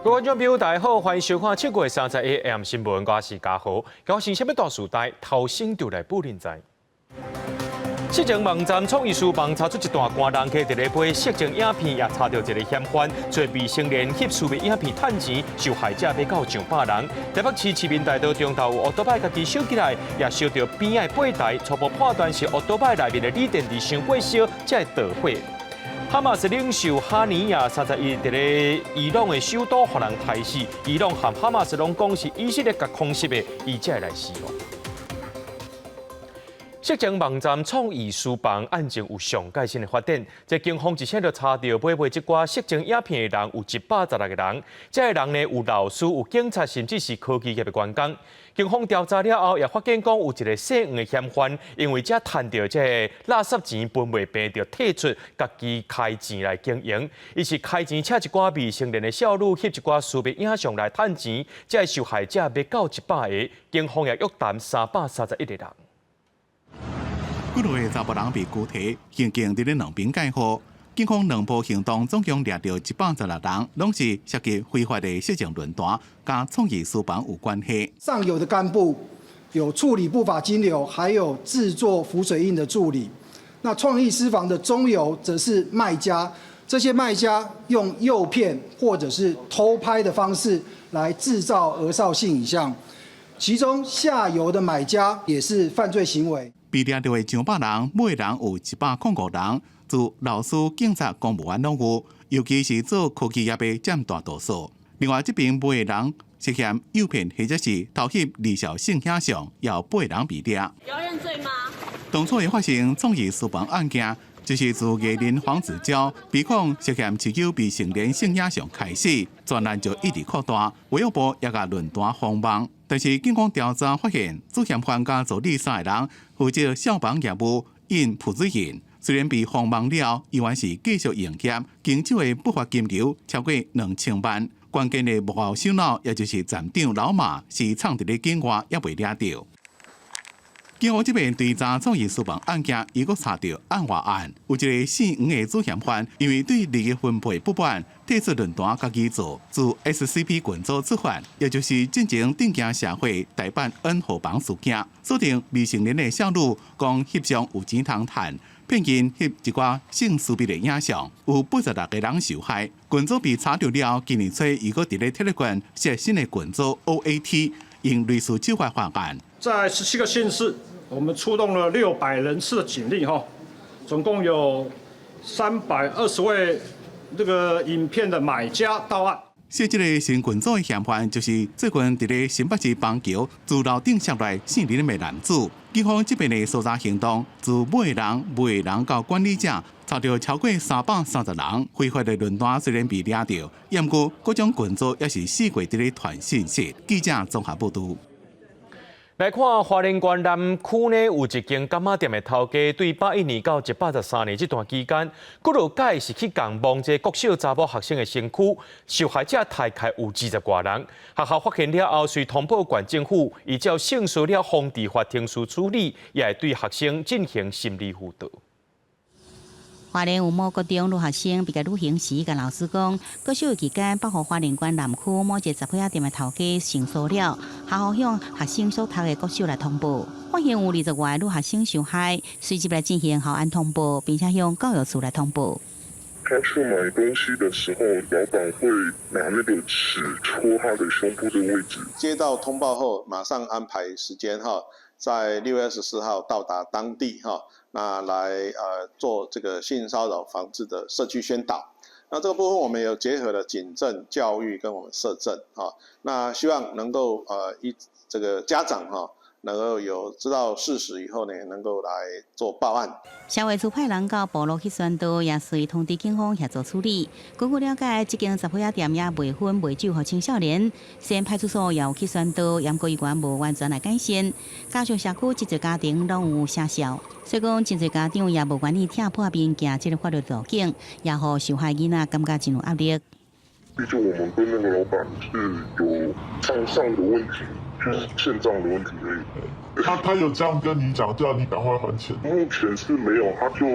各位觀眾朋友，大家好，歡迎收看7月30日 AM 新聞，我是嘉豪。今日什麼大時代，頭先就來報恁知。色情網站創意書房查出一段官人客佇咧買色情影片，也查著一個嫌犯，做未成年翕私密影片趁錢，受害者欲到上百人。台北市市民大道中頭有歐多擺家己燒起來，也燒著邊仔的八台，初步判斷是歐多擺內面的鋰電池傷過燒，才會著火。哈馬斯領袖哈尼亞31佇咧伊朗的首都予人刣死，伊朗和哈馬斯攏講是以色列共空襲的，伊才會來死哦。色情網站創意書房案情有上蓋新的發展，這警方一聲就查著買賣這寡色情影片的人有116個人，這个人呢有老師、有警察，甚至是科技業的員工。警方調查了後，也發現講有一個姓黃的嫌犯，因為這趁著這個垃圾錢分袂平，就退出家己開錢來經營。伊是開錢請一寡未成年的少女翕一寡私密影像來趁錢，這个受害者欲到100個，警方也約談331個人。幾落個查埔人被拘提，刑警佇咧兩邊蓋號。警方兩波行動總共掠著116人，攏是涉及非法的色情論壇佮創意書房有關係。上游的幹部有處理不法金流，還有製作浮水印的助理。那創意私房的中游則是賣家，這些賣家用誘騙或者是偷拍的方式來製造兒少性影像，其中下游的買家也是犯罪行為。被掠著的上百人，每人有105人，自老師、警察、公務員攏有，尤其是做科技業的佔大多數。另外，這邊買的人涉嫌誘騙或者是偷翕兒少性影像，也有八人被掠。有認罪嗎？當初會發生創意書房案件，就是自藝人黃子佼被控涉嫌持有未成年性影像開始，專案就一直擴大，衛福部也共論壇封網。但是警方調查發現，主嫌犯佮助理三個人負責效仿業務印浮水印，雖然被封網了，依然是繼續營業，經手的不法金流超過2000萬。關鍵的幕後首腦，也就是站長老馬，是藏佇咧境外，猶未掠著。警方這邊追查創意書房案件，又閣查著案外案，有一個姓黃的主嫌犯，因為對利益分配不滿，退出論壇家己做，自 SCP 群組出發，也就是進前震驚社會大阪 N 號房事件，鎖定未成年的少女，講翕相有錢通趁，騙𪜶翕一寡性私密的影像，有86個人受害。群組被查著了，今年初伊閣佇咧 Telegram 設新的群組 OAT，用類似手法犯案。在17個縣市，我們出動了600人次的警力，哈，總共有320位這個影片的買家到案。設這個新群組的嫌犯，就是最近佇咧新北市板橋自樓頂摔來姓林的男子。警方這邊的搜查行動，自買人、賣人到管理者，查著超過330人。非法的論壇雖然被掠著，毋過各種群組也是四處佇咧傳信息。記者綜合報導。來看花蓮縣南區呢，有一間柑仔店的頭家，對81年到113年這段期間，幾落擺是去共摸這國小查某學生的身軀，受害者大概有20外人。學校發現了後，遂通報縣政府，依照性騷擾防治法程序處理，也會對學生進行心理輔導。花蓮有某國中女學生畢業旅行時，共老師講，國小期間，北予花蓮縣南區某一個雜貨仔店的頭家性騷擾，學校向學生所讀的國小來通報，發現有20外個女學生受害，隨即來進行校安通報，並且向教育處來通報。他去買東西的時候，老闆會拿那個尺戳他的胸部的位置。接到通報後，馬上安排時間哈，在6月24號到達當地哈。那來做這個性騷擾防治的社區宣導，那這個部分我們有結合了警政教育跟我們社政啊，那希望能夠一這個家長哈能夠有知道事實以後呢，能夠來做報案。社會處派人到部落去宣導，也隨通知警方協助處理。根據了解，這間雜貨仔店也賣薰賣酒予青少年，雖然派出所也有去宣導，毋過猶原無完全來改善。加上社區這濟家庭攏有聲數，所以講真濟家長也無願意踢破面行這个法律路徑，也予受害囡仔感覺真有壓力。畢竟我們跟那個老闆是有賬上的問題，就是欠帳的問題而已。他有這樣跟你講，叫你趕快還錢？目前是沒有，他就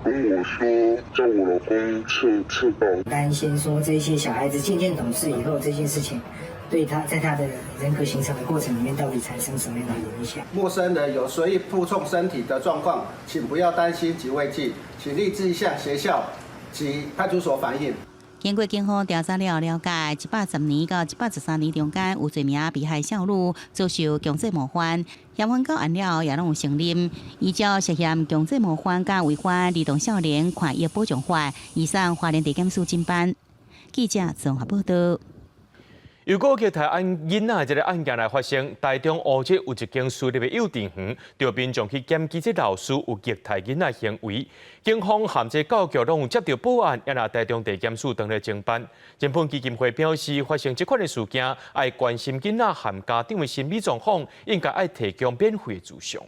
跟我說叫我老公撤告。擔心說這些小孩子漸漸懂事以後，這件事情對他在他的人格形成的過程裡面，到底產生什麼樣的影響？陌生人有隨意觸碰身體的狀況，請不要擔心及畏懼，請立即向學校及派出所反映。經過警方調查了了解，110年到113年中間有濟名被害少女遭受強制模範，嫌犯到案了後也攏有承認，依照涉嫌強制模範佮違反兒童少年權益保障法，移送花蓮地檢署偵辦。記者綜合報道。又閣虐待案囡仔這个案件來發生，台中烏日有一間私立的幼稚園，著民眾去檢舉這老師有虐待囡仔行為，警方和這教育局攏有接著報案，也若台中地檢署當咧偵辦。人本基金會表示，發生這款的事件，愛關心囡仔和家長的心理狀況，應該愛提供免費諮商。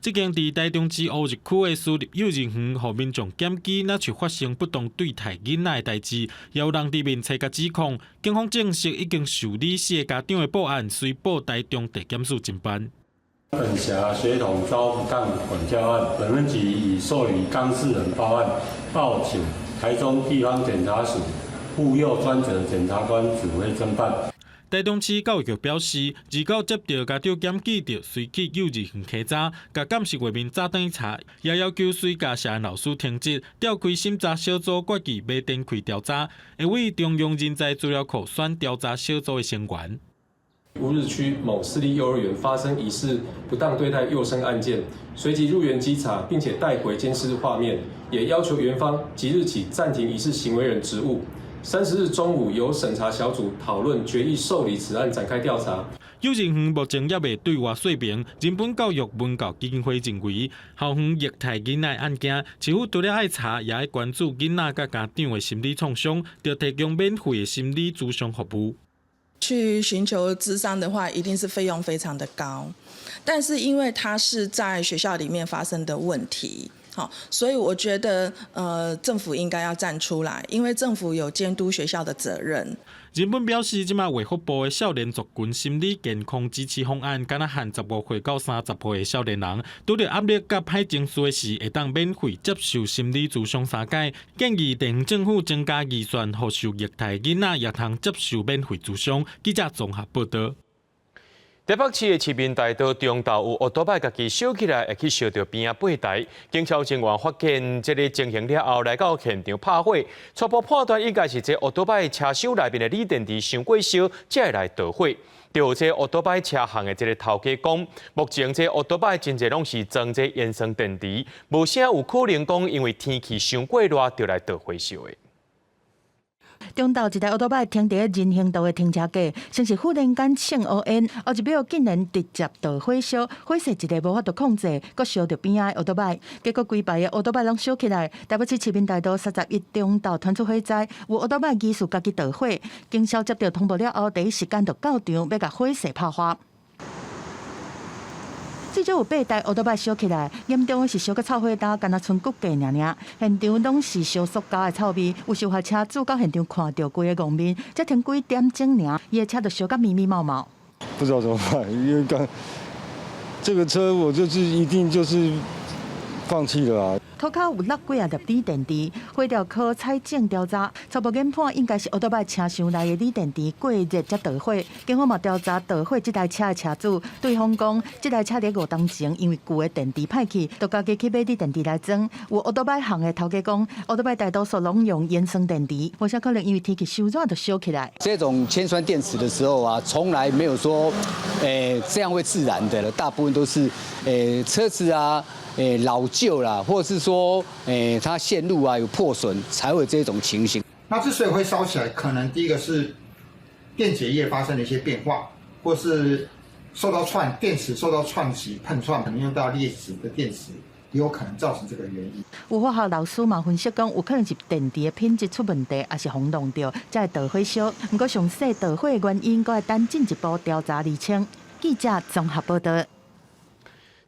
這間佇台中市烏日區的私立幼兒園，予民眾檢舉，若像發生不當對待囡仔的代誌，也有人佇面冊共指控。警方證實已經受理四个家長的報案，隨報台中地檢署偵辦。本轄學童遭不當管教案，本分局已受理當事人報案，報請台中地方檢察署婦幼專責檢察官指揮偵辦。台中市教育局表示，二九接著家長檢舉著，隨去幼兒園稽查，共監視畫面早轉去查，也要求隨共涉案老師停職，調開審查小組決議欲展開調查，會委中央人才資料庫選調查小組的成員。烏日區某私立幼兒園發生疑似不當對待幼生案件，隨即入園稽查，並且帶回監視畫面，也要求園方即日起暫停疑似行為人職務。30日中午，由審查小組討論決議受理此案，展開調查。幼兒園目前猶未對外說明。人本教育文教基金會認為，校園虐待囡仔案件，政府除了愛查，也愛關注囡仔佮家長的心理創傷，著提供免費的心理諮商服務。去尋求諮商的話，一定是費用非常的高，但是因為它是在學校裡面發生的問題。好，所以我覺得，政府應該要站出來，因為政府有監督學校的責任。人本表示，這馬衛福部的少年族群心理健康支持方案，敢若限15歲到30歲的少年人，拄著壓力佮歹情緒時，會當免費接受心理諮商三擺。建議地方政府增加預算，予受虐待囡仔也通接受免費諮商。記者綜合報道。台北市的市民大道中晝有歐多擺家己燒起來，會去燒著邊仔八台。警消人員發現這个情形了後，來到現場拍火，初步判斷應該是這歐多擺車廂內面的鋰電池傷過燒，才會來著火。著這歐多擺車行的這个頭家講，目前這歐多擺真濟攏是裝這鉛酸電池，無啥有可能講因為天氣傷過熱就來著火燒的。中晝一台歐多擺停佇人行道的停車格，先是忽然間衝烏煙，後一秒竟然直接著火燒，火勢一下無法度控制，閣燒著邊仔的歐多擺，結果規排的歐多擺攏燒起來。台北市市民大道31中晝傳出火災，有歐多擺疑似家己著火，警消接著通報了後，第一時間就到場欲共火勢拍化。至少有八台歐多擺燒起來，嚴重的是燒甲臭火焦，敢若賰骨架爾爾。現場攏是燒塑膠的臭味，有受害車主到現場看著規个戇面，才停幾點鐘爾，伊的車就燒甲密密麻麻。不知道怎麼辦，因為剛這個車我就是一定就是放棄了啊。塗跤有落幾仔粒鋰電池，火調科採證調查，初步研判應該是歐多擺車廂內的鋰電池過熱才著火。警方嘛調查著火這台車的車主，對方講，這台車佇5冬前因為舊的電池歹去，就家己去買鋰電池來裝。有歐多擺行的頭家講，歐多擺大多數攏用鉛酸電池，無啥可能因為天氣傷熱就燒起來。這種鉛酸電池的時候啊，從來沒有說，這樣會自燃的了，大部分都是，車子啊。老舊啦，或是說，它線路啊有破損，才會這種情形。那之所以會燒起來，可能第一個是電解液發生了一些變化，或是受到串電池受到串擊碰撞，可能用到劣質的電池，也有可能造成這個原因。有化學老師嘛分析講，有可能是電池的品質出問題，抑是予弄著，才會著火燒。毋過詳細著火的原因，閣愛等進一步調查釐清。記者綜合報道。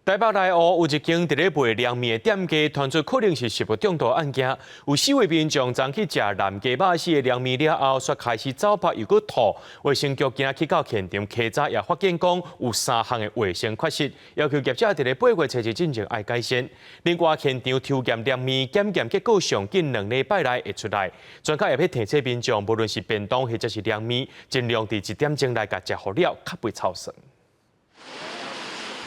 台北內湖有一間佇咧賣涼麵的店家，傳出可能是食物中毒案件。有四位民眾昨去食南雞肉絲的涼麵了後，煞開始走腹又閣吐。衛生局今仔去到現場稽查，也發現講有三項的衛生缺失，要求業者佇咧8月初一進前愛改善。另外，現場抽驗涼麵檢驗結果上緊2禮拜內會出來。專家也欲提醒民眾，無論是便當或者是涼麵，盡量佇1點鐘內共食予了，較袂臭酸。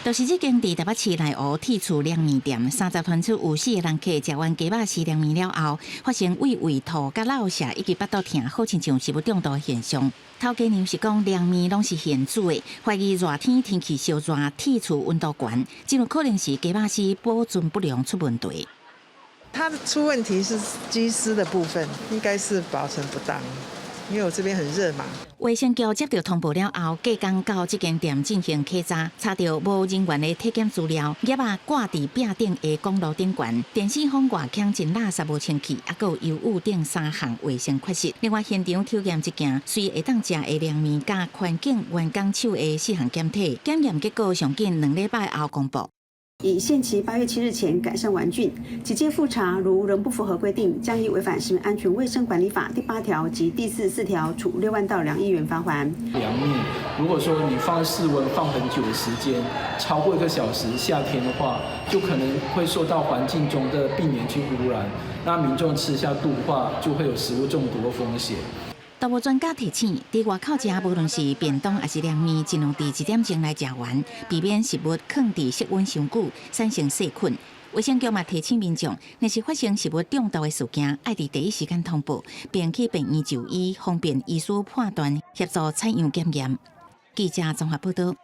就是這間佇台北市內湖鐵厝涼麵店，30傳出有四个人客食完雞肉絲涼麵了後，發生胃胃吐、佮落瀉以及腹肚疼，好親像食物中毒的現象。頭家娘是講涼麵攏是現煮的，懷疑熱天天氣燒熱，鐵厝溫度懸，真有可能是雞肉絲保存不良出問題。它出問題是雞絲的部分，應該是保存不當。因為我這邊很熱嘛。衛生局接到通報了後，隔工到這間店進行稽查，查著無人員的體檢資料，業仔掛佇壁頂的公路頂懸，電視風外腔真垃圾無清氣，抑閣有油污等三項衛生缺失。另外，現場抽驗一件隨會當食的涼麵佮環境員工手的四項檢體，檢驗結果上緊2禮拜後公布。以限期8月7日前改善完竣，警屆複查如仍不符合規定，將依違反食品安全衛生管理法第8條及第44條，處6萬到2億元罰鍰。涼麵，如果說你放在室溫放很久的時間，超過1個小時，夏天的話，就可能會受到環境中的病原菌污染，那民眾吃下肚的話，就會有食物中毒的風險。動物專家提醒，佇外口食，無論是便當抑是涼麵，盡量佇1點鐘內食完，避免食物囥佇室溫傷久，產生細菌。衛生局嘛提醒民眾，若是發生食物中毒的事件，愛佇第一時間通報，並去病院就醫，方便醫師判斷，協助採樣檢驗。記者綜合報導。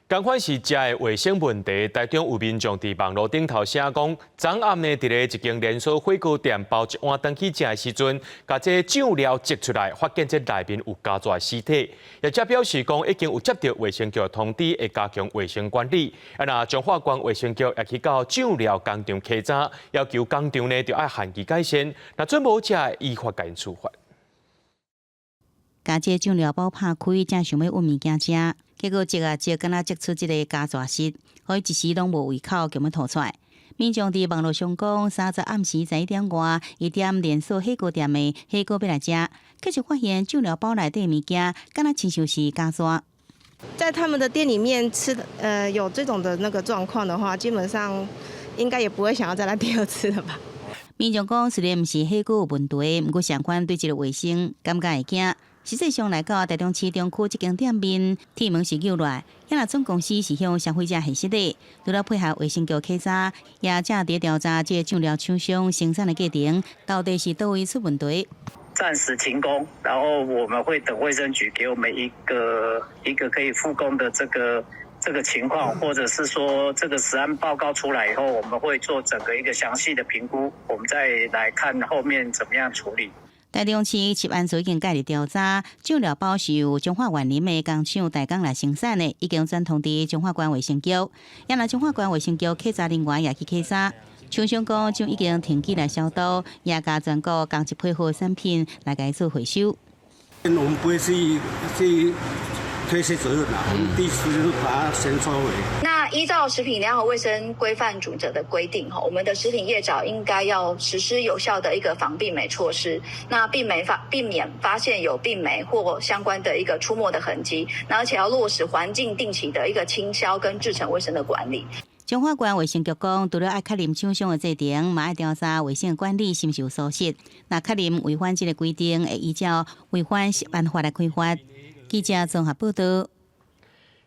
仝款是食的衛生問題，台中有民眾佇網路頂頭寫講，昨暗呢，佇咧一間連鎖火鍋店包一碗轉去食的時陣，共這醬料擠出來，發現這內面有焦蛇屍體。業者表示講，已經有接著衛生局通知，會加強衛生管理。啊，若彰化縣衛生局也去到醬料工廠稽查，要求工廠呢著愛限期改善，若準無才會依法共𪜶處罰。共這醬料包拍開，正想欲揾物件食。結果擠啊擠，敢若擠出這个焦蛇屍，予伊一時攏無胃口，強欲吐出來。民眾佇網路上講，30暗時11點外，伊點連鎖火鍋店的火鍋欲來食，卻是發現醬料包內底物件，敢若親像是焦蛇。在他們的店裡面吃，有這種的那個狀況的話，基本上應該也不會想要再來第二次了吧。民眾講，雖然毋是火鍋有問題，毋過相關對這个衛生感覺會驚。實際上來到台中市中區這間店面，鐵門是扭落來，遐若總公司是向消費者核實的，除了配合衛生局稽查，也正佇調查這醬料廠商生產的過程，到底是佗位出問題。暫時停工，然後我們會等衛生局給我們一個一個可以復工的這個情況，或者是說這個食安報告出來以後，我們會做整個一個詳細的評估，我們再來看後面怎麼樣處理。台中市食安所已經介入調查，醬料包是由彰化員林的工廠代工來生產的，已經轉通知彰化縣衛生局。也若彰化縣衛生局稽查人員也去稽查，廠商講將已經停機來消毒，也共全國仝一批貨產品來共做回收。我們不會去推卸責任啦，我們第一次就是把它先收回。那依照食品良好衛生規範準則的規定，我們的食品業者應該要實施有效的一個防病媒措施，那避免發現有病媒或相關的一個出沒的痕跡，那而且要落實環境定期的一個清消跟製程衛生的管理。彰化縣衛生局講，除了愛確認廠商的制程，嘛愛調查衛生管理是毋是有疏失。若確認違反這个規定，會依照違反食安法來開罰。記者綜合報導。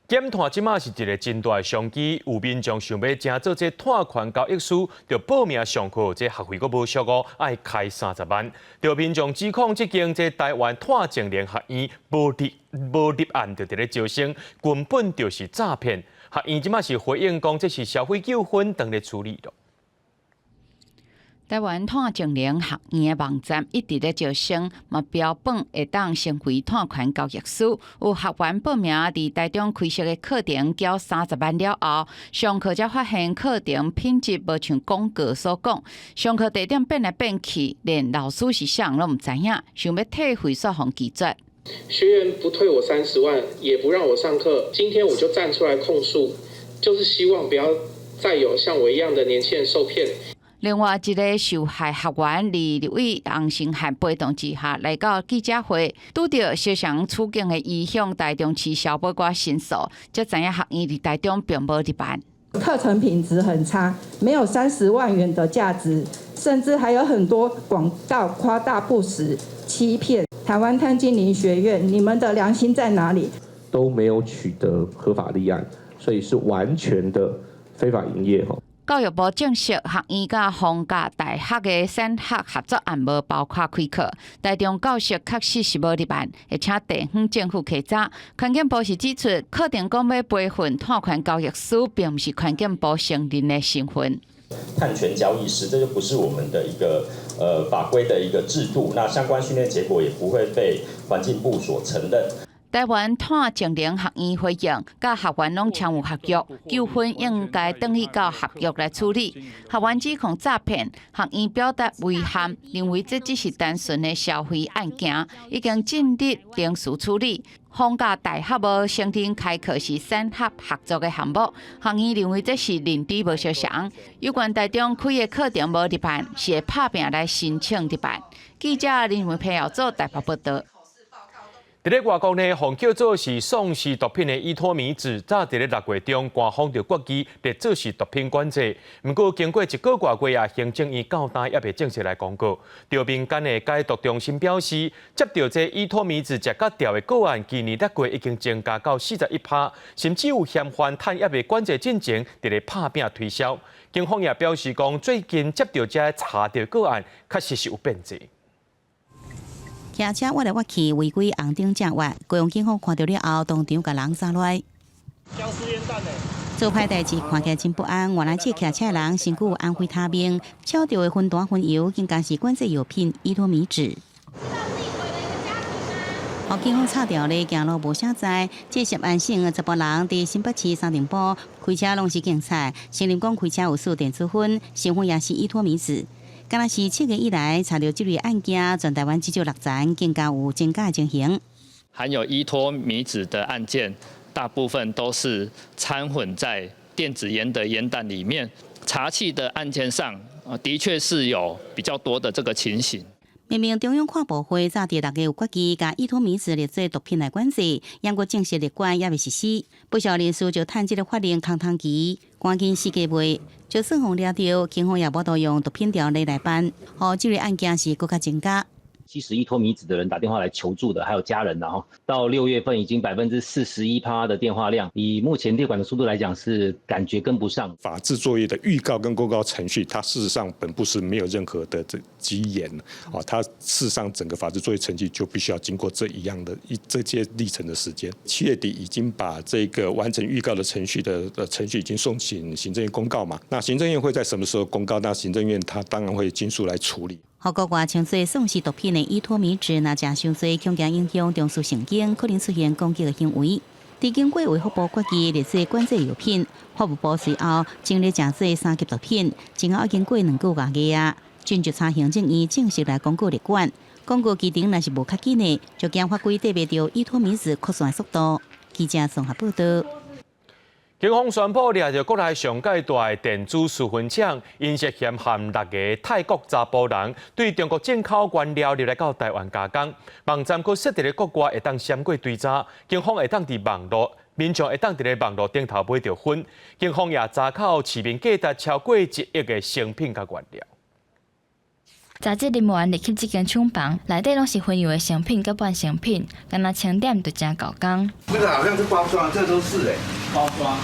減碳這馬是一个真大的商機，有民眾想欲成做這碳權交易師，就報名上課，這學費閣無俗哦，愛開30萬。著民眾指控這間這台灣碳淨零學院無立案就佇咧招生，根本就是詐騙。學院這馬是回應講，這是消費糾紛，當咧處理囉。台灣碳淨零學院的網站一直咧招生，嘛標榜會當成為碳權交易師。有學員報名佇台中開設的課程，繳30萬了後，上課才發現課程品質無像廣告所講，上課地點變來變去，連老師是啥攏毋知影，想欲退費煞予拒絕。學員不退我30萬，也不讓我上課，今天我就站出來控訴。就是希望不要再有像我一樣的年輕人受騙。另外一个受害學員佇立委洪申翰陪同之下來到記者會，拄著相仝處境的伊向台中市消保官申訴，才知影學院佇台中並無入案。課程品質很差，沒有30萬元的價值，甚至還有很多廣告誇大不實、欺騙。台灣碳淨零學院，你們的良心在哪裡？都沒有取得合法立案，所以是完全的非法營業。教育部證實，學院佮逢甲大學的產學合作案無包括開課。台中教室確實是無入案，會請地方政府稽查。環境部是指出，課程講欲培訓碳權交易師，並毋是環境部承認的身份。碳權交易師，這就不是我們的一個法規的一個制度，那相關訓練結果也不會被環境部所承認。台灣碳淨零學院回應，佮學員攏簽有合約，糾紛應該轉去到合約來處理。學員指控詐騙，學院表達遺憾，認為這只是單純的消費案件，已經進入程序處理。逢甲大學無承認開課是產學合作的項目，學院認為這是認知無相仝。有關台中開的課程無入案，是會拍拚來申請入案。記者林文佩耀做台北報道。佇咧外國呢，予叫做是喪屍毒品的依托咪酯，早佇咧6月中，官方就決議列做是毒品管制。毋過經過一個外月啊，行政院到今猶未正式來公告。著民間的解毒中心表示，接著這依托咪酯食甲著的個案，今年6月已經增加到41%，甚至有嫌犯趁猶未管制進前，佇咧拍拚推銷。警方也表示講，最近接著這查著個案，確實是有變濟。騎車挖來挖去，違規紅燈正挖，高雄警方看著了後，當場共人抓來。做歹代誌看起來真不安，原來這騎車的人身軀有安非他命，撨著的薰彈薰油，應該是管制藥品依托咪酯。予警方插著咧，行路無啥在，這涉案姓的查埔人佇新北市三重埔開車攏是警察，承認講開車有使電子薰，成分也是依托咪酯。敢若是7月以來查著這類案件，全台灣至少六層，更加有增加情形。含有依托咪酯的案件，大部分都是摻混在電子菸的菸彈裡面。查緝的案件上，的確是有比較多的這個情形。明明中央跨部會早佇6月有決議，共依托咪酯列做毒品來管制，猶閣正式列管猶未實施。不少人士就趁這个法令空窗期，趕緊四界賣，就算予掠著，警方也無法用毒品條例來辦，予這類案件是閣較增加。吸食依托咪酯的人打電話來求助的，還有家人，然後到6月份已經41%的電話量，以目前列管的速度來講，是感覺跟不上。法制作業的預告跟公告程序，它事實上本部是沒有任何的這機延啊，它事實上整個法制作業程序就必須要經過這一樣的一這些歷程的時間。7月底已經把這個完成預告的程序的程序已經送請行政院公告嘛，那行政院會在什麼時候公告？那行政院它當然會盡速來處理。予國外稱做喪屍毒品的依托咪酯，若食傷濟，恐驚影響中樞神經，可能出現攻擊的行為。佇經過衛福部決議列做管制藥品，法務部隨後整理成做三級毒品，前後已經過2個外月啊，進就差行政院正式來公告列管。公告期程若是無較緊的，就驚法規綴袂著依托咪酯擴散速度。記者綜合報道。警方宣布掠著國內上蓋大的電子試薰廠，𪜶涉嫌含六个泰國查埔人對中國進口原料入來到台灣加工，網站閣設佇咧國外會當閃過追查，警方會當佇網路，民眾會當佇咧網路頂頭買著薰，警方也查扣市面價值超過1億的成品佮原料。雜誌人員入去這間廠房，內底攏是薰油的成品佮半成品，敢若清點就誠夠工。這個好像是包裝，這都是包裝。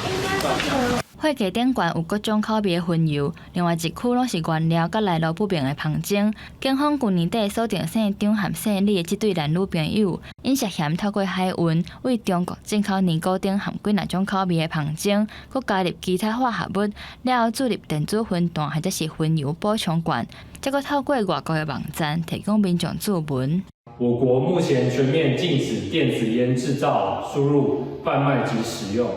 貨架頂懸有各種口味的薰油，另外一區攏是原料佮來路不明的香精。警方舊年底鎖定姓張和姓李的這對男女朋友，𪜶涉嫌透過海運對中國進口尼古丁和幾若種口味的香精，閣加入其他化合物，了後注入電子薰彈或者是薰油補充罐，再閣透過外國的網站提供民眾注聞。我國目前全面禁止電子菸製造、輸入、販賣及使用，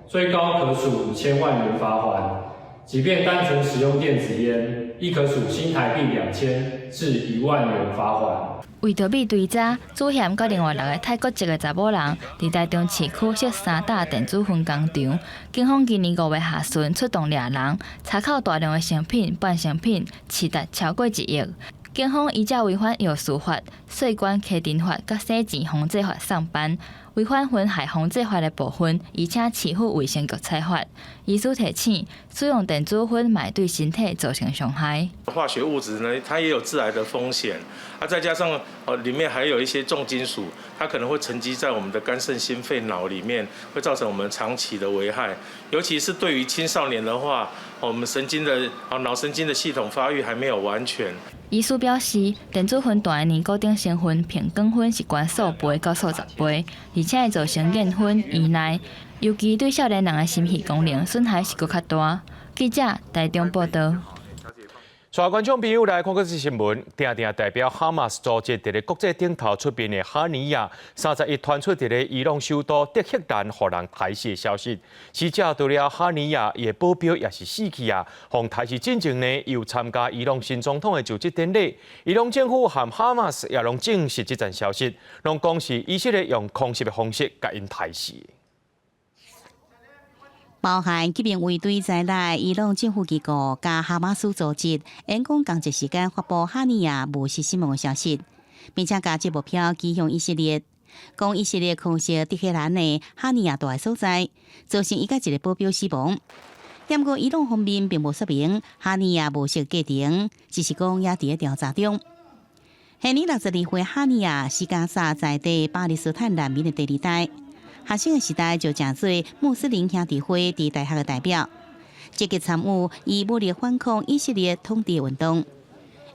最高可處5000萬元罰鍰。即便單純使用電子菸，亦可處新台幣2000至1萬元罰鍰。為著比對查，祖賢佮另外六个泰國籍的查某人，佇台中市區設三搭電子薰工廠。警方今年5月下旬出動掠人，查扣大量的成品、半成品，市值超過1億。警方依照違反藥事法、稅關稽徵法佮洗錢防制法送辦，違反薰害防制法的部分，移請市府衛生局裁罰。醫師提醒，使用電子薰嘛會對身體造成傷害。化學物質呢，它也有致癌的風險，啊，再加上裡面還有一些重金屬，它可能會沉積在我們的肝腎心肺腦裡面，會造成我們長期的危害。尤其是對於青少年的話，我們神經的腦神經的系統發育還沒有完全。醫師表示，電子薰彈的尼古丁成分平均分是懸數倍到數十倍，而且會造成厭薰、依賴，尤其對少年人的心肺功能損害是閣較大。記者台中報道。帶觀眾朋友來看國際新聞，定定代表哈馬斯組織佇咧國際頂頭出面的哈尼亞，31傳出佇咧伊朗首都德黑蘭予人刣死的消息。死者除了哈尼亞，伊的保鏢也是死去啊。予刣死進前呢，有參加伊朗新總統的就職典禮。伊朗政府和哈馬斯也攏證實這層消息，攏講是以色列用空襲的方式共𪜶刣死。包含革命衛隊在內，伊朗政府機構佮哈馬斯組織，𪜶講仝一時間發布哈尼亞無實死亡的消息，並且共這目標指向以色列，講以色列空襲德黑蘭的哈尼亞蹛的所在，造成伊佮一個保鏢死亡。不過伊朗方面並無說明哈尼亞無殺過程，只是講猶佇咧調查中。現年62歲哈尼亞是加沙在地巴勒斯坦難民的第二代。學生的時代就成做穆斯林兄弟會佇大學的代表，積極參與以武力反抗以色列統治運動。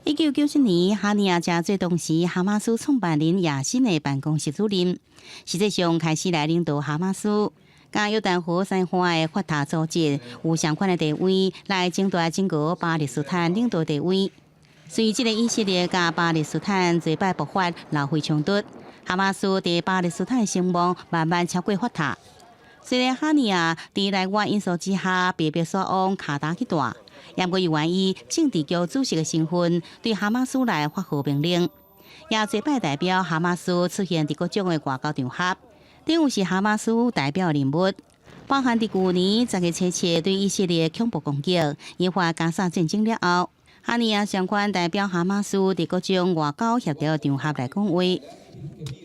1997年，哈尼亞成做當時哈馬斯創辦人亞辛的辦公室主任，實際上開始來領導哈馬斯，佮約旦河西岸的法塔組織有相款的地位，來爭奪整個巴勒斯坦領導地位。隨這个以色列佮巴勒斯坦濟擺爆發流血衝突。哈馬斯佇巴勒斯坦聲望慢慢超過法塔。雖然哈尼亞佇內外因素之下被迫徙往卡達去蹛，毋過伊願以政治局主席的身份對哈馬斯來發號命令，也濟擺代表哈馬斯出現佇各種的外交場合，等於是哈馬斯代表人物。包含佇舊年10月27對以色列恐怖攻擊，引發加沙戰爭了後，哈尼亞相關代表哈馬斯佇各種外交協調場合來講話。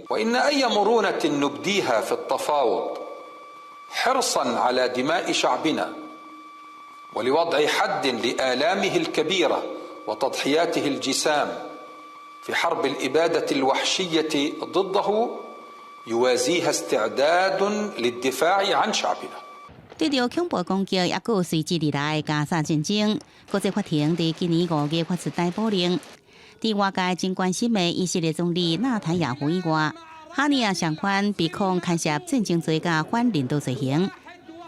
وإن أي مرونة نبديها في التفاوض حرصا على دماء شعبنا ولوضع حد لآلامه الكبيرة وتضحياته الجسام في حرب الإبادة الوحشية ضده يوازيها استعداد للدفاع عن شعبنا。對著恐怖攻擊，猶閣有隨之而來加沙戰爭，國際法庭佇今年5月發出逮捕令。佇外界真關心的以色列總理納坦雅胡以外，哈尼亞相款被控牽涉戰爭罪佮反人道罪行。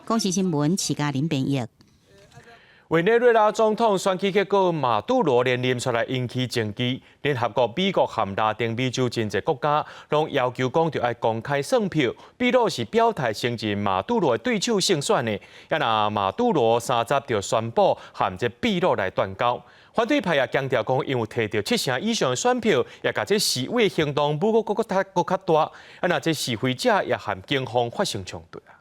公視新聞徐嘉玲編譯。委內瑞拉總統選舉結果，馬杜羅連任煞來引起爭議。聯合國、美國和拉丁美洲真濟國家攏要求講著愛公開算票。秘魯是表態承認馬杜羅的對手勝選的，啊若馬杜羅30就宣布和這秘魯來斷交。反對派也強調講，𪜶有提著七成以上的選票，也共這示威行動武力閣較閣較大。啊若這示威者也和警方發生衝突啊。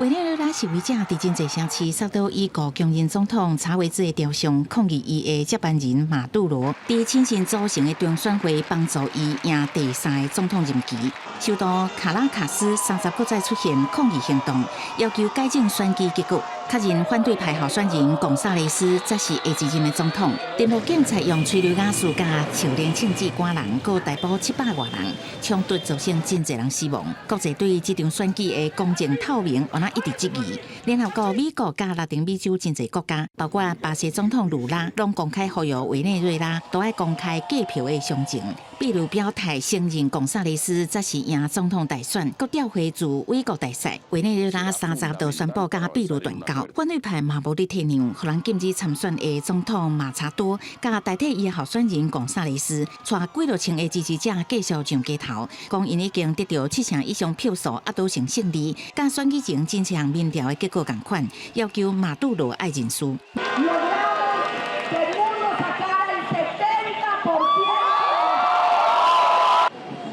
委內瑞拉示威者佇真濟城市殺到已故強人總統查韋茲的雕像，抗議伊的接班人馬杜羅佇親信組成的中選會幫助伊贏第三个總統任期。首都卡拉卡斯30閣再出現抗議行動，要求改正選舉結果，確認反對派候選人貢薩雷斯才是下一任的總統。電報警察用催淚瓦斯佮笑臉槍支趕人，閣逮捕700外人，衝突造成真濟人死亡。國際對這場選舉的公正透明，猶若一直質疑。聯合國、美國佮拉丁美洲真濟國家，包括巴西總統盧拉，攏公開呼籲委內瑞拉都愛公開計票的詳情。秘魯表態承認貢薩雷斯才是贏總統大選，閣調回駐美國大使。委內瑞拉30就宣布佮秘魯斷交，反對派嘛無咧退讓，予人禁止參選的總統馬查多，佮代替伊的候選人貢薩雷斯，帶幾落千个支持者繼續上街頭，講𪜶已經得著七成以上票數壓倒性勝利，佮選舉前真濟項民調的結果仝款，要求馬杜羅愛認輸。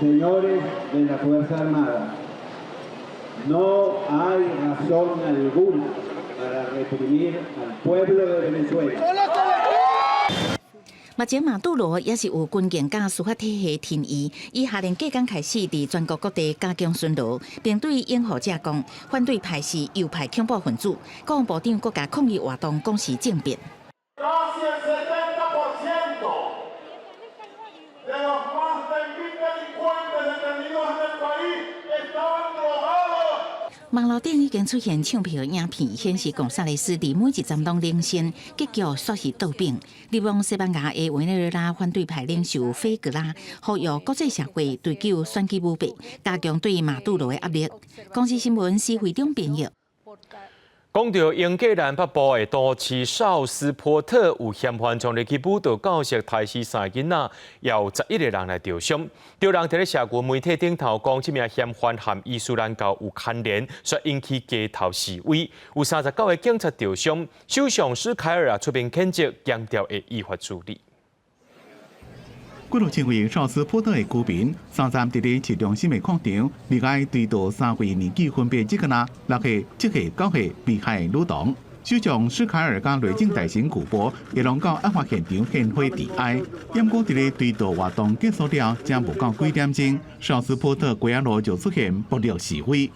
Señores de la Fuerza Armada, no hay razón alguna para reprimir al pueblo de Venezuela. 目前馬杜羅也是有軍警佮司法體系挺伊，伊下令隔工開始佇全國各地加強巡邏，並對擁護者講，反對派是右派恐怖分子。國防部長閣共抗議活動講是政變。 Casi el 70% de los más de 1.000 delincuentes detenidos en el país estaban drogados. 網路頂已經出現唱票影片，顯示貢薩雷斯佇每一站攏領先，結局煞是倒反。流亡西班牙的委內瑞拉反對派領袖菲格拉呼籲國際社會追究選舉舞弊，加強對馬杜羅的壓力。公視新聞施惠中編譯。講到英格蘭北部的都市紹斯波特，有嫌犯衝入去舞蹈教室，刣死三个囡仔，有11個人來著傷。著人佇咧社群媒體頂頭講，這名嫌犯和伊斯蘭教有牽連，煞引起街頭示威，有39個警察著傷。首相施凱爾也出面譴責，強調會依法處理。幾落千位紹斯波特的居民，三站佇咧市中心的廣場，默哀追悼三位年紀分別只個6歲、7歲、9歲被害女童。首相施凱爾佮內政大臣古柏也攏到案發現場獻花致哀。毋過佇咧追悼活動結束了，才無夠幾點鐘，紹斯波特街仔路就出現暴力示威。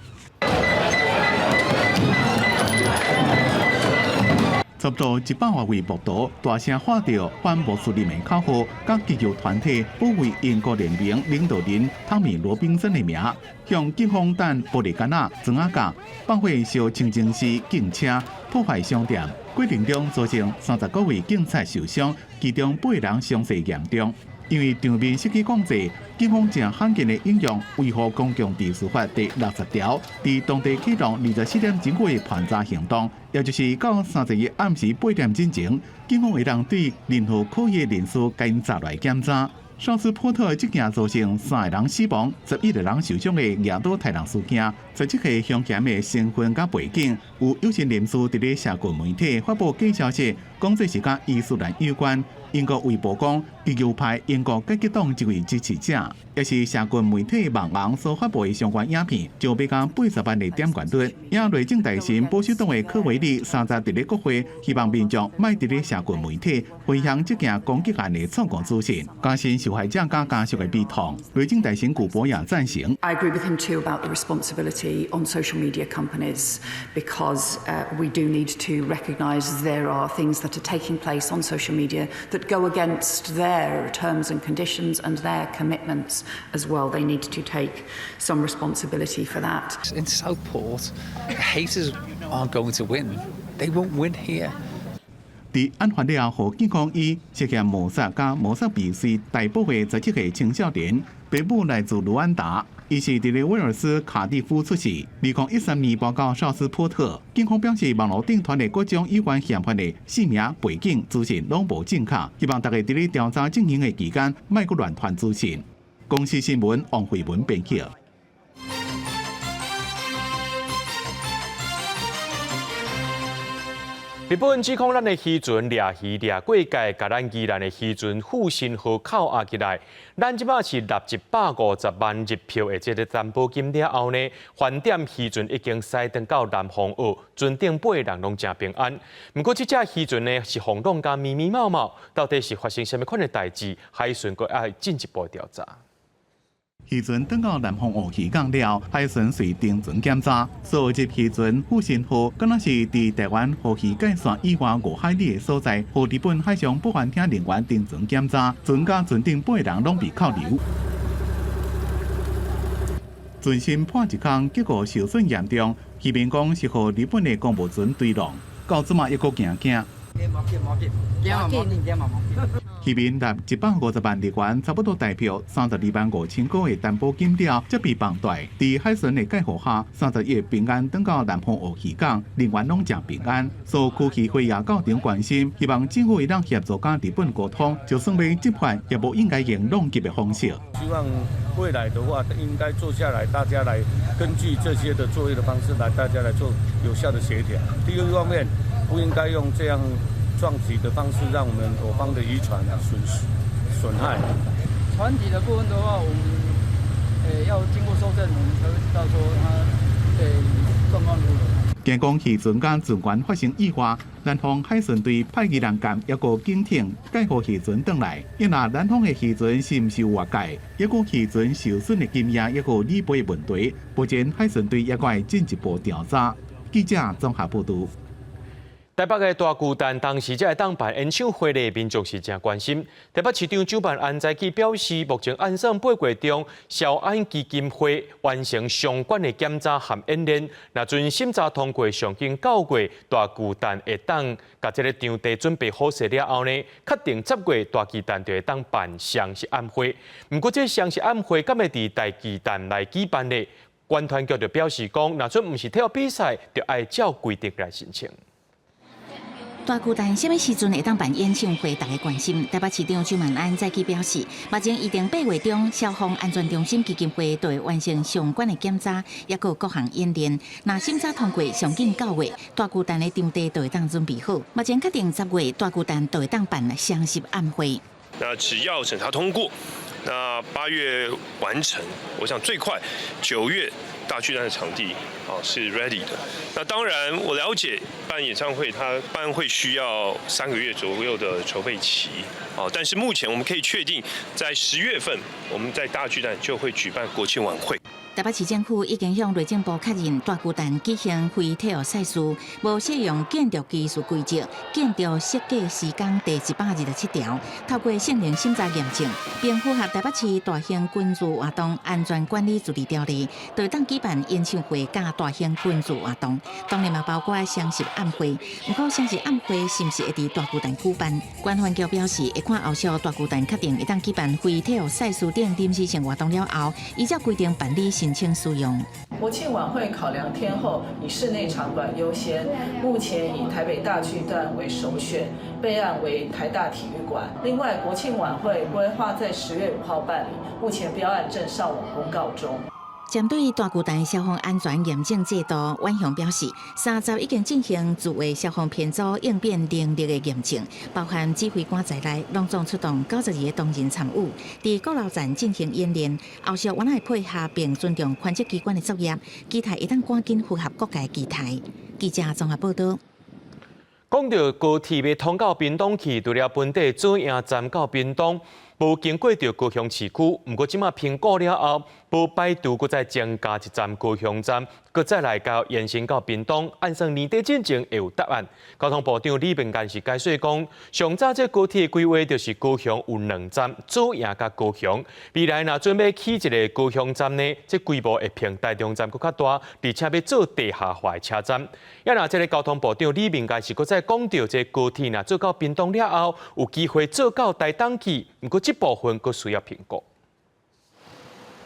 差不多100外位暴徒大聲喊著反穆斯林的口號，佮極右團體保衛英國聯盟領導人湯米羅賓森的名，向警方擲玻璃桿仔、磚仔角，放火燒清真寺警車，破壞商店。過程中造成39位警察受傷，其中8個人傷勢嚴重。因為場面失去控制，警方誠罕見的引用維護公共秩序法第60條，佇當地啟動24點鐘的盤查行動，也就是到31暗時8點進前，警方會當對任何可疑的人士共𪜶查來檢查。紹斯波特這件造成三個人死亡、11個人受傷的舉刀刣人事件，17個兇嫌的身份佮背景，有有心人士佇咧社群媒體發布假消息，講這是佮伊斯蘭有關。英國衛報講，極右派英國改革黨一位支持者，也是社群媒體網紅所發布的相關影片，就欲共80萬的點閱率。也內政大臣保守黨的柯維利三十佇咧國會，希望民眾莫佇咧社群媒體分享這件攻擊案的錯誤資訊，加深受害者佮家屬的悲痛。內政大臣古柏也贊成。 I agree with him too about the responsibility on social media companies because we do need to recognise there are things that are taking place on social media that go against their terms and conditions and their commitments as well. They need to take some responsibility for that. In Southport, haters aren't going to win. They won't win here. 佇案發了後，警方以涉嫌謀殺佮謀殺未遂逮捕的17歲青少年，爸母來自盧安達，伊是佇咧威爾斯卡蒂夫出世。2013年搬到紹斯波特。警方表示，網路頂傳的各種有關嫌犯的姓名、背景資訊攏無正確，希望大家佇咧調查進行的期間，莫閣亂傳資訊。公視新聞王慧文編輯。日本指控咱的漁船掠魚掠過界，共咱宜蘭的漁船復興號扣押起來。咱這擺是納150萬日票的這个擔保金了後呢，飯店漁船已經駛轉到南方澳，船頂8個人攏誠平安。毋過這隻漁船呢是予弄甲密密麻麻，到底是發生啥物款的代誌？海巡閣愛進一步調查。漁船轉到南方澳漁港了，海巡隨登船檢查，所有這漁船復興號，敢若是佇台灣海域界線以外5海里的所在，予日本海上保安廳人員登船檢查，船佮船頂8個人攏被扣留。船身破一空，結果受損嚴重，漁民講是予日本的公務船墜浪，到這馬猶閣驚驚。漁民納150萬日元，差不多台票32萬5千塊的擔保金了，才被放貸。佇海巡的蓋護下，31平安轉到南方澳漁港，人員攏誠平安。所有區漁會也到場關心，希望政府會當協助佮日本溝通，就算欲執法，也無應該用挵劫的方式。希望未來的話，應該坐下來，大家來根據這些的作業的方式來，大家來做有效的協調。第二方面，不應該用這樣撞擊的方式，讓我們我方的漁船損失損害。船體的部分的話，我們要經過搜證，我們才會知道說它狀況如何。驚講漁船佮船員發生意外，南方海巡隊派魚人艦抑閣警艇載護漁船轉來。伊若南方的漁船是毋是有越界，抑閣漁船受損的金額，抑閣理賠問題，目前海巡隊抑閣會進一步調查。記者綜合報導。台北的大巨蛋當時才會當辦演唱會的民眾是誠關心。台北市長蔣萬安早起表示，目前按算八月中，消安基金會完成相關的檢查和演練，若準審查通過，上緊九月大巨蛋會當共這个場地準備好勢了後呢，確定10月大巨蛋就會當辦雙十晚會。毋過這雙十晚會敢會佇大巨蛋來舉辦呢？觀團局就表示講，若準毋是體育比賽，就愛照規定來申請。大巨蛋啥物時陣會當辦演唱會？大家關心。台北市長蔣萬安早起表示，目前預定8月中，消防安全中心基金會就會完成相關的檢查，抑閣各項演練。若審查通過，上緊9月，大巨蛋的場地就會當準備好。目前確定10月大巨蛋就會當辦雙十晚會。那只要審查通過，那8月完成，我想最快9月大巨蛋的場地啊是 ready 的。那當然，我了解辦演唱會，它辦會需要3個月左右的籌備期啊。但是目前我們可以確定，在10月份，我們在大巨蛋就會舉辦國慶晚會。台北市政府已經向內政部確認，大巨蛋舉行非體育賽事，無適用建築技術規則、建築設計施工第127條，透過性能審查驗證，並符合台北市大型群聚活動安全管理自治條例，就當舉辦演唱會佮大型群聚活動。當然嘛，包括雙十晚會。毋過雙十晚會是毋是會佇大巨蛋舉辦？觀環局表示，會看後續大巨蛋確定會當舉辦非體育賽事等臨時性活動了後，依照規定辦理申請使用。國慶晚會考量天候，以室內場館優先，目前以台北大巨蛋為首選，備案為台大體育館。另外，國慶晚會規劃在10月5號辦理，目前標案正上網公告中。針對大巨蛋消防安全驗證制度，阮雄表示，三十已經進行自衛消防編組應變能力的驗證，包含指揮官在內，攏總出動92個同仁參與，佇鼓樓站進行演練。後續阮會配合並尊重權責機關的作業，期待會當趕緊符合國家期待。記者綜合報導。講到高鐵欲通到屏東去，除了本地左營站到屏東，無經過著高雄市區，毋過這馬評估了後，無排除閣再增加一站高雄站，閣再來共延伸到屏東，按算年底進前會有答案。交通部長李明堅是解說講，上早這高鐵規劃就是高雄有兩站，左營佮高雄。未來若準備起一个高雄站呢，這規模會比台中站閣較大，而且欲做地下化的車站。啊若這个交通部長李明堅是閣再講著，這高鐵若做到屏東了後，有機會做到台東去，毋過這部分閣需要評估。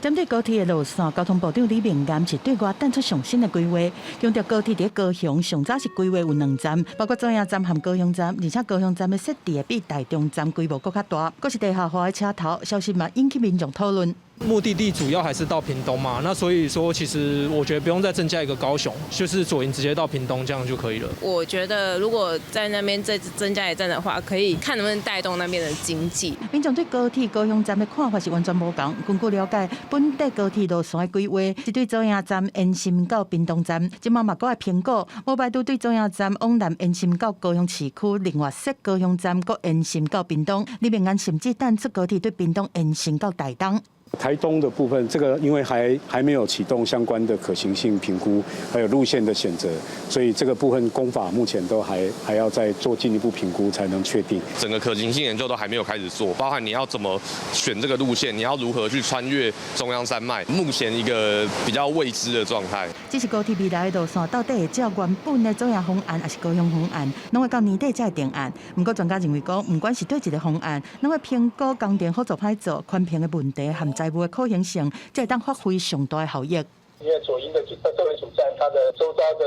針對高鐵的路線，交通部長李明堅是對外彈出上新的規劃，強調高鐵佇高雄上早是規劃有兩站，包括左營站和高雄站，而且高雄站的設置會比台中站規模閣較大，閣是地下化的車頭，消息嘛引起民眾討論。目的地主要還是到屏東嘛，那所以說其實我覺得不用再增加一個高雄，就是左營直接到屏東這樣就可以了。我覺得如果在那邊再增加一站的話，可以看能不能帶動那邊的經濟。民眾對高鐵高雄站的看法是完全無仝。根據了解，本地高鐵路線的規劃是對左營站延伸到屏東站，這馬嘛閣愛評估，無排除對左營站往南延伸到高雄市區，另外設高雄站閣延伸到屏東。李明堅甚至彈出高鐵對屏東延伸到台東。台東的部分，這個因為還沒有啟動相關的可行性評估，還有路線的選擇，所以這個部分工法目前都還要再做進一步評估才能確定。整個可行性研究都還沒有開始做，包含你要怎麼選這個路線，你要如何去穿越中央山脈，目前一個比較未知的狀態。只是高鐵未來的路線到底會照原本的左營方案，抑是高雄方案，攏會到年底才會定案。毋過專家認為講，毋管是佗一个方案，攏會評估工程好做歹做、環評的問題和財務的可行性，才會當發揮上大的效益。因為左營的作為主站，它的周遭的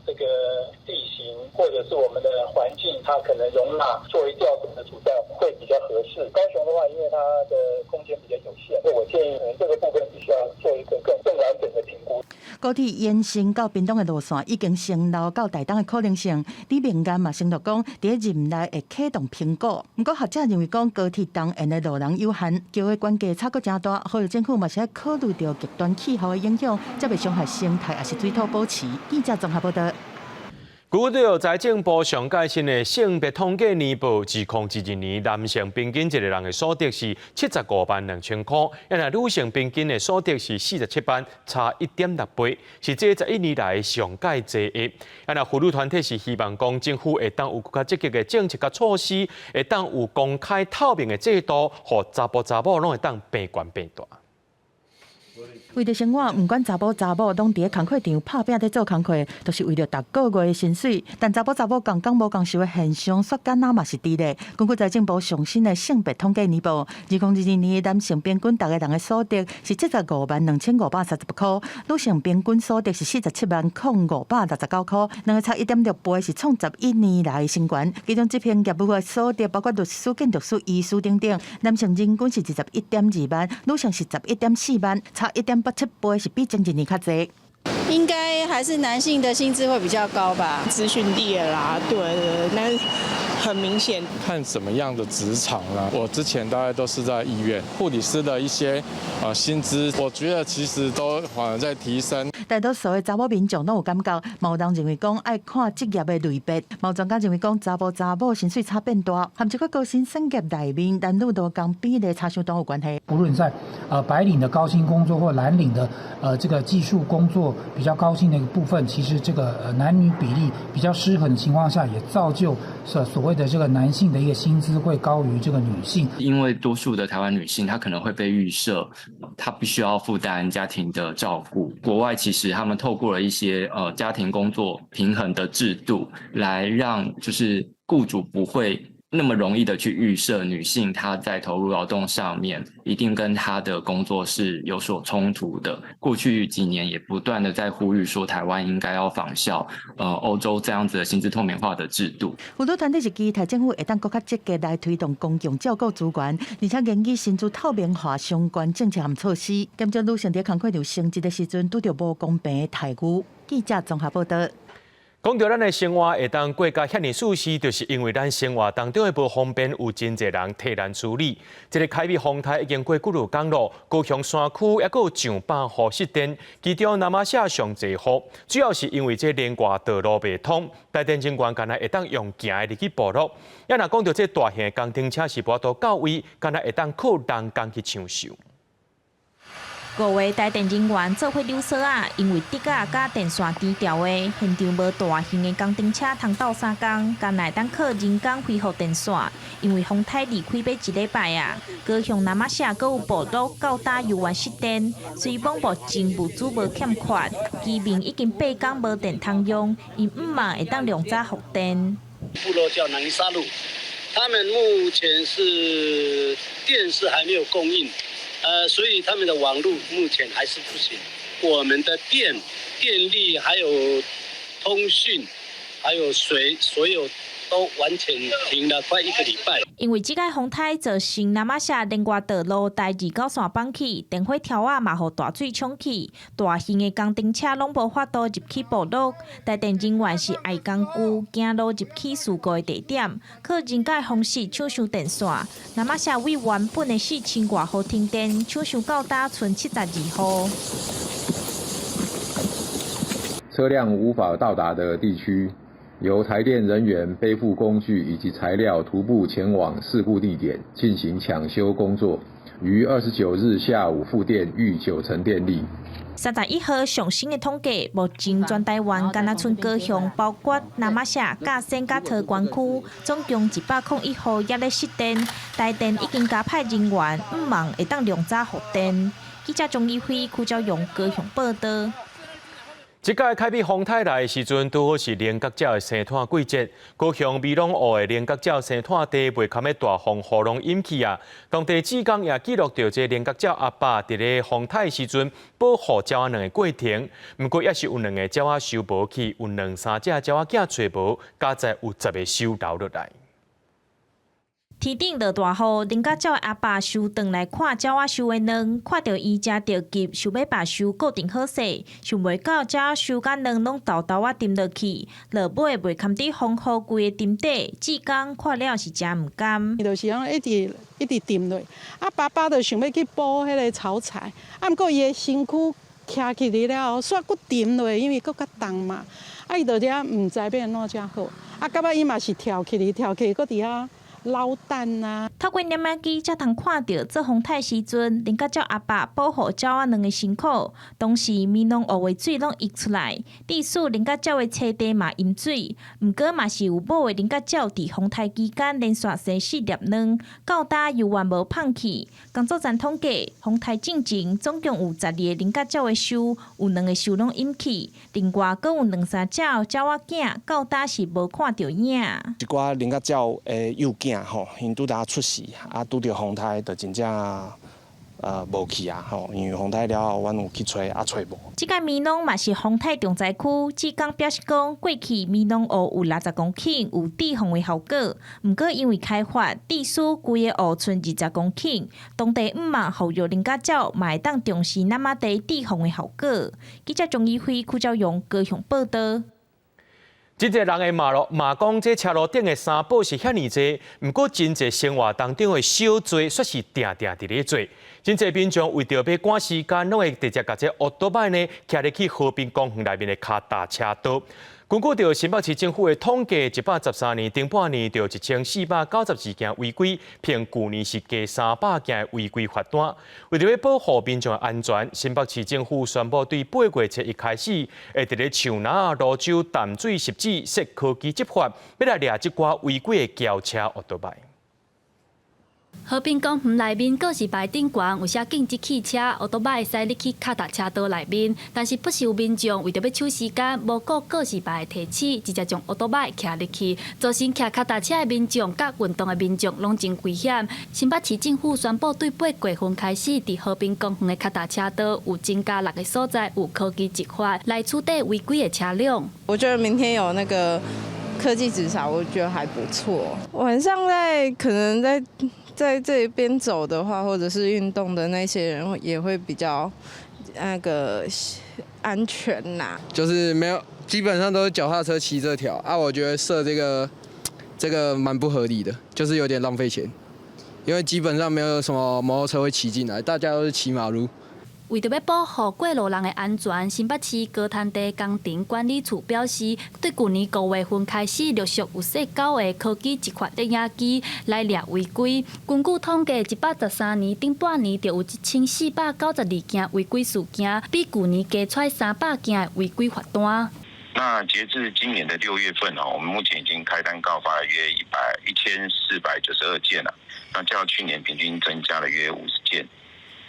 這個地形或者是我們的環境，它可能容納作為調度的主站會比較合適。高雄的話，因為它的空間比較有限，我建議可能這個部分必須要做一個更完整的評估。高鐵延伸到屏東的路線已經承留到台東的可能性。李明岩嘛承諾講，佇任內會啟動評估。毋過學者認為講，高鐵東延的路能有限，橋的懸架差閣誠大，呼籲政府嘛是愛考慮著極端氣候的影響，才袂傷害生態，抑是水土保持。記者綜合報道。據著財政部上蓋新的性別統計年報，2022年男性平均一個人的所得是75萬2000箍，而女性平均的所得是47萬，差1.6倍，是這11年來上蓋濟的。啊，若婦女團體是希望講政府會當有較積極的政策佮措施，會當有公開透明的制度，予查埔查某攏會當平懸平大。為著生活，毋管查埔查某，攏佇咧工課場拍拚咧做工課，都是為著逐個月的薪水。但查埔查某仝工無仝收的現象，煞敢若嘛是佇咧。根據財政部上新的性別統計年報，2022年男性平均逐个人的所得是75萬2538箍，女性平均所得是47萬0569箍，兩個差1.6倍，是創11年來新懸。其中執行業務的所得包括律師、建築師、醫師等等，男性人均是21.2萬，女性是11.4萬，差1.87倍，是比前一年較濟。應該還是男性的薪資會比較高吧？資訊業啦，對對，那很明顯。看什麼樣的職場啦？我之前大概都是在醫院，護理師的一些薪資，我覺得其實都反而在提升。大多數的查某民眾攏有感覺，嘛有人認為講愛看職業的類別，嘛有專家認為講查埔查某薪水差變大，和這個高薪產業內面男女勞工比例差傷大有關係。不論在白領的高薪工作或藍領的這個技術工作比較高薪的一個部分，其實這個男女比例比較失衡的情況下，也造就所謂的這個男性的一個薪資會高於這個女性。因為多數的台灣女性，她可能會被預設，她必須要負擔家庭的照顧。國外其實他們透過了一些家庭工作平衡的制度，來讓就是僱主不會那麼容易的去預設女性她在投入勞動上面一定跟她的工作是有所衝突的。過去幾年也不斷的在呼籲說，台灣應該要仿效歐洲這樣子的薪資透明化的制度。婦女團體是期待政府會當閣較積極來推動公共照顧資源，而且研究薪資透明化相關政策和措施，減少女性佇工課場升職的時陣拄著無公平的待遇。記者綜合報道。講著咱的生活會當過甲遐爾舒適，就是因為咱生活當中的無方便，有真濟人替咱處理。這个開米風颱已經過幾落工咯，高雄山區猶閣有上百戶失電，其中那瑪夏上濟戶，主要是因為這連外道路袂通，台電人員干焦會當用行的入去部落。啊若講著這大型的工程車是無法度到位，干焦會當靠人工去搶修。五月台電人員做伙溜索仔，因為竹仔佮電線斷掉的現場無大型的工程車通鬥相共，干焦會當靠人工恢復電線。因為風颱離開欲一禮拜啊，高雄那瑪夏閣有部落到今猶原失電，雖網目前物資無欠缺，居民已經8工無電通用，𪜶向望會當量早復電。部落叫南沙路，他們目前是電是還沒有供應。所以他們的網路目前還是不行。我們的電力還有通訊，還有水，所有都完全停了快一個禮拜。因為這個風颱造成那瑪夏連外道路台二號線崩去，電火柱仔嘛予大水沖去，大型的工程車攏無法度入去部落。台電人員是愛工具行路入去事故的地點，靠人工的方式搶修電線。那瑪夏為原本的4000外戶停電，搶修到今賰72戶。車輛無法到達的地區，由台電人員背負工具以及材料，徒步前往事故地點進行搶修工作。於29日下午復電逾9成電力。31號上新的統計，目前全台灣干焦賰高雄，包括那瑪夏、甲仙、佮桃園區，總共101戶猶咧失電。台電已經加派人員，向望會當量早復電。記者鍾義輝、柯昭勇高雄報道。這屆開米風颱來的時陣，拄好是菱角鳥的生湠季節。高雄美濃湖的菱角鳥生湠地袂堪的大風雨攏淹去啊！當地志工也記錄著這菱角鳥阿爸佇咧風颱時陣保護鳥仔卵的過程。毋過，猶是有兩个鳥仔收無去，有兩三隻鳥仔囝揣無，加在有10个收留落來。天頂落大雨，菱角鳥的阿爸收轉來看鳥仔收的卵，看著伊誠著急，想欲把收固定好勢，想袂到鳥仔收佮卵攏沓沓仔沉落去，落尾袂堪佇風雨規个沉底，志剛看了是誠毋甘。伊就是講一直一直沉落，啊爸爸就想欲去補彼个草材，啊毋過伊的身軀徛起來了後，煞閣沉落，因為閣較重嘛，啊伊就遮毋知欲按怎才好，啊到尾伊嘛是跳起來，跳起來閣佇遐摞蛋啊！透過攝影機才通看著做風颱時陣，菱角鳥阿爸保護鳥仔卵的辛苦。當時眠農湖的水攏溢出來，致使菱角鳥的棲地嘛淹水。毋過嘛是有母的菱角鳥佇風颱期間連續生四粒卵，到今猶原無放棄。工作站統計，風颱進前總共有12個菱角鳥的岫，有兩个岫攏淹去。另外，閣有兩三隻鳥仔囝，到今是無看著影。一寡菱角鳥的幼囝吼，𪜶拄才出世，啊，拄著風颱就真正無去啊吼，因為風颱了後，阮有去揣，啊揣無。這个棉農嘛是風颱重災區，志剛表示講，過去棉農湖有60公頃有治風的效果，毋過因為開發，致使規个湖賰20公頃，當地毋望復育菱角鳥，嘛會當重視那瑪地治風的效果。記者鍾怡輝、邱昭勇高雄報導。真濟人會罵囉，罵講這車路頂的三寶是遐爾濟，毋過真濟生活當中的小罪，煞是定定佇咧做。真濟民眾為著欲趕時間，攏會直接共這烏多擺呢，騎入去和平公園內面的跤踏車道。根據著新北市政府的統計，113年頂半年就1492件違規，比舊年是加300件違規罰單。為著欲保護民眾的安全，新北市政府宣布對八月初一開始，會佇咧樹林、蘆洲、淡水、汐止設科技執法，欲來掠這寡違規的轎車烏多擺。和平公園內面告示牌頂懸有寫禁止汽車、烏多擺會使入去跤踏車道內面，但是不時有民眾為著欲搶時間，無顧告示牌的提醒，直接將烏多擺騎入去，造成騎跤踏車的民眾佮運動的民眾攏真危險。新北市政府宣布，對八月份開始，佇和平公園的跤踏車道有增加六个所在有科技執法來取締違規的車輛。我覺得明天有那個科技執法，我覺得還不錯。晚上在可能在這邊走的話，或者是運動的那些人也會比較那個安全吶。就是沒有，基本上都是腳踏車騎這條啊。我覺得設這個蠻不合理的，就是有點浪費錢，因為基本上沒有什麼摩托車會騎進來，大家都是騎馬路。為著欲保護過路人的安全，新北市高灘地工程管理處表示，對舊年5月份開始，陸續有設九个科技執法攝影機來掠違規。根據統計，113年頂半年就有1492件違規事件，比舊年加出300件的違規罰單。那截至今年的6月份哦，我們目前已經開單告發了約1492件了，那較去年平均增加了約50件。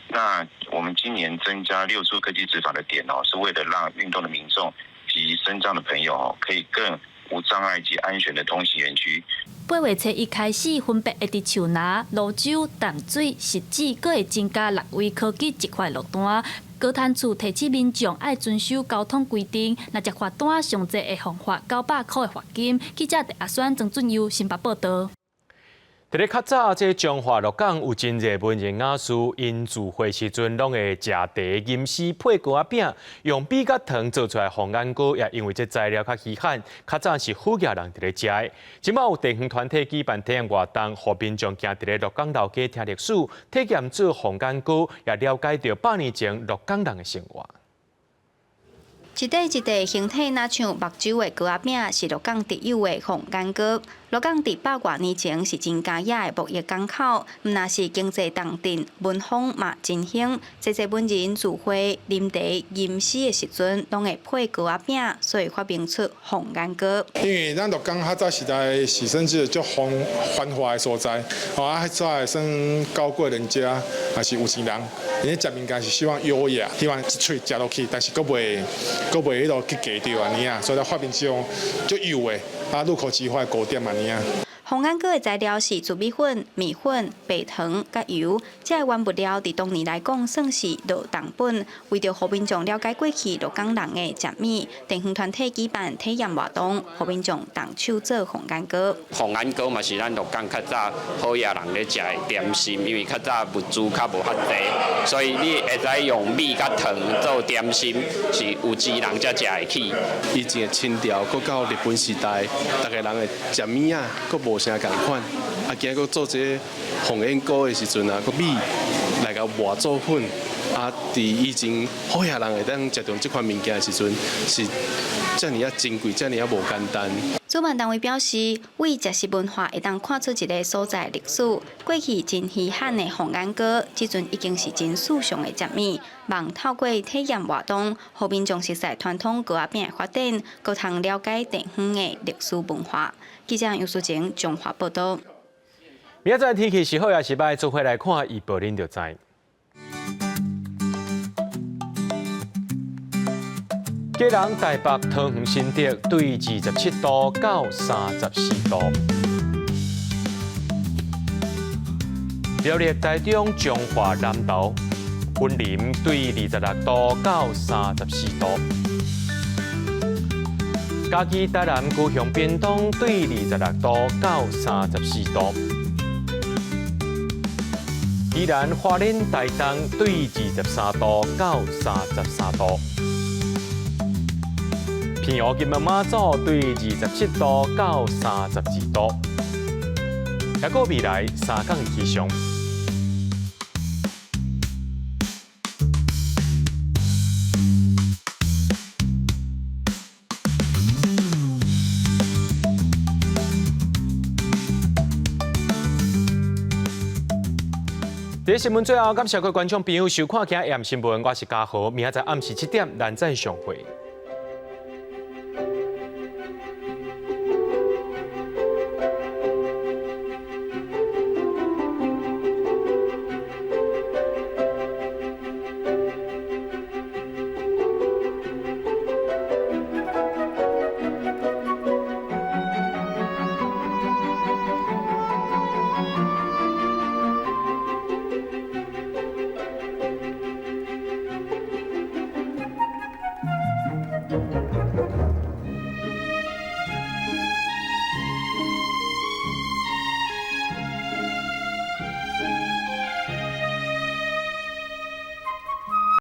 那我們今年增加六處科技執法的點哦，是為了讓運動的民眾及身障的朋友哦，可以更無障礙及安全的通行園區。八月初一開始，分別會佇樹林、蘆洲、淡水、汐止，閣會增加六位科技執法路單。高灘處提醒民眾愛遵守交通規定，若接罰單上濟會予罰900塊的罰金。記者鄭阿宣、曾俊佑新北報導。佇咧較早，這彰化鹿港有真濟文人雅士，𪜶聚會時陣攏會食茶、吟詩、配糕仔餅，用米佮糖做出來鳳眼糕，也因為這材料較稀罕，較早是好額人佇咧食的。這擺有地方團體舉辦體驗活動，予民眾行佇咧鹿港老街聽歷史，體驗做鳳眼糕，也了解著百年前鹿港人的生活。一塊一塊形體若像目睭的糕仔餅，是鹿港特有的鳳眼糕。鹿港佇百外年前是真佳野的貿易港口，毋但是經濟重鎮，文風嘛真興。濟濟文人聚會、啉茶、吟詩的時陣，攏會配糕仔餅，所以發明出鳳眼糕。因為咱鹿港較早時代是算是足繁繁華的所在，吼啊，較早算高貴人家，抑是有錢人，𪜶咧食物件是希望優雅，希望一喙食落去，但是閣袂彼落去夾著按呢啊，所以才發明這種足幼的，啊入口即化的糕點按呢啊。鳳眼糕的材料是糯米粉、麵粉、白糖佮油，這个原物料佇當年來講算是落重本。為著予民眾了解過去鹿港人的食物，地方團體舉辦體驗活動，予民眾動手做鳳眼糕。鳳眼糕嘛是咱鹿港較早好額人咧食的點心，因為較早物資較無遐濟，所以你會使用米佮糖做點心，是有錢人才食會起。以前的清朝，閣到日本時代，逐家人的食物仔，閣無啥仝款。啊，今閣做這个鳳眼糕的時陣啊，閣米來共磨做粉。啊，佇以前好額人會當食著這款物件的時陣，是遮爾仔珍貴，遮爾仔無簡單。主辦單位表示，為食食文化會當看出一个所在歷史。過去真稀罕的鳳眼糕，這陣已經是真時尚的食物。望透過體驗活動，予民眾熟悉傳統糕仔餅的發展，閣通了解地方的歷史文化。記者楊淑晴彰化報導。明仔載天氣是好抑是䆀，做伙來看預報，恁就知。基隆、台北、桃園、新竹對27度到34度。苗栗、台中、彰化、南投、雲林對26度到34度。嘉義、台南、高雄、屏東對26度到34度。宜蘭、花蓮、台東對23度到33度。澎湖、金門、馬祖對27度到32度。抑閣未來三工的氣象。佇新聞最後，感謝各位觀眾朋友收看今日新聞，我是嘉豪，明仔載暗時7點，咱再相會。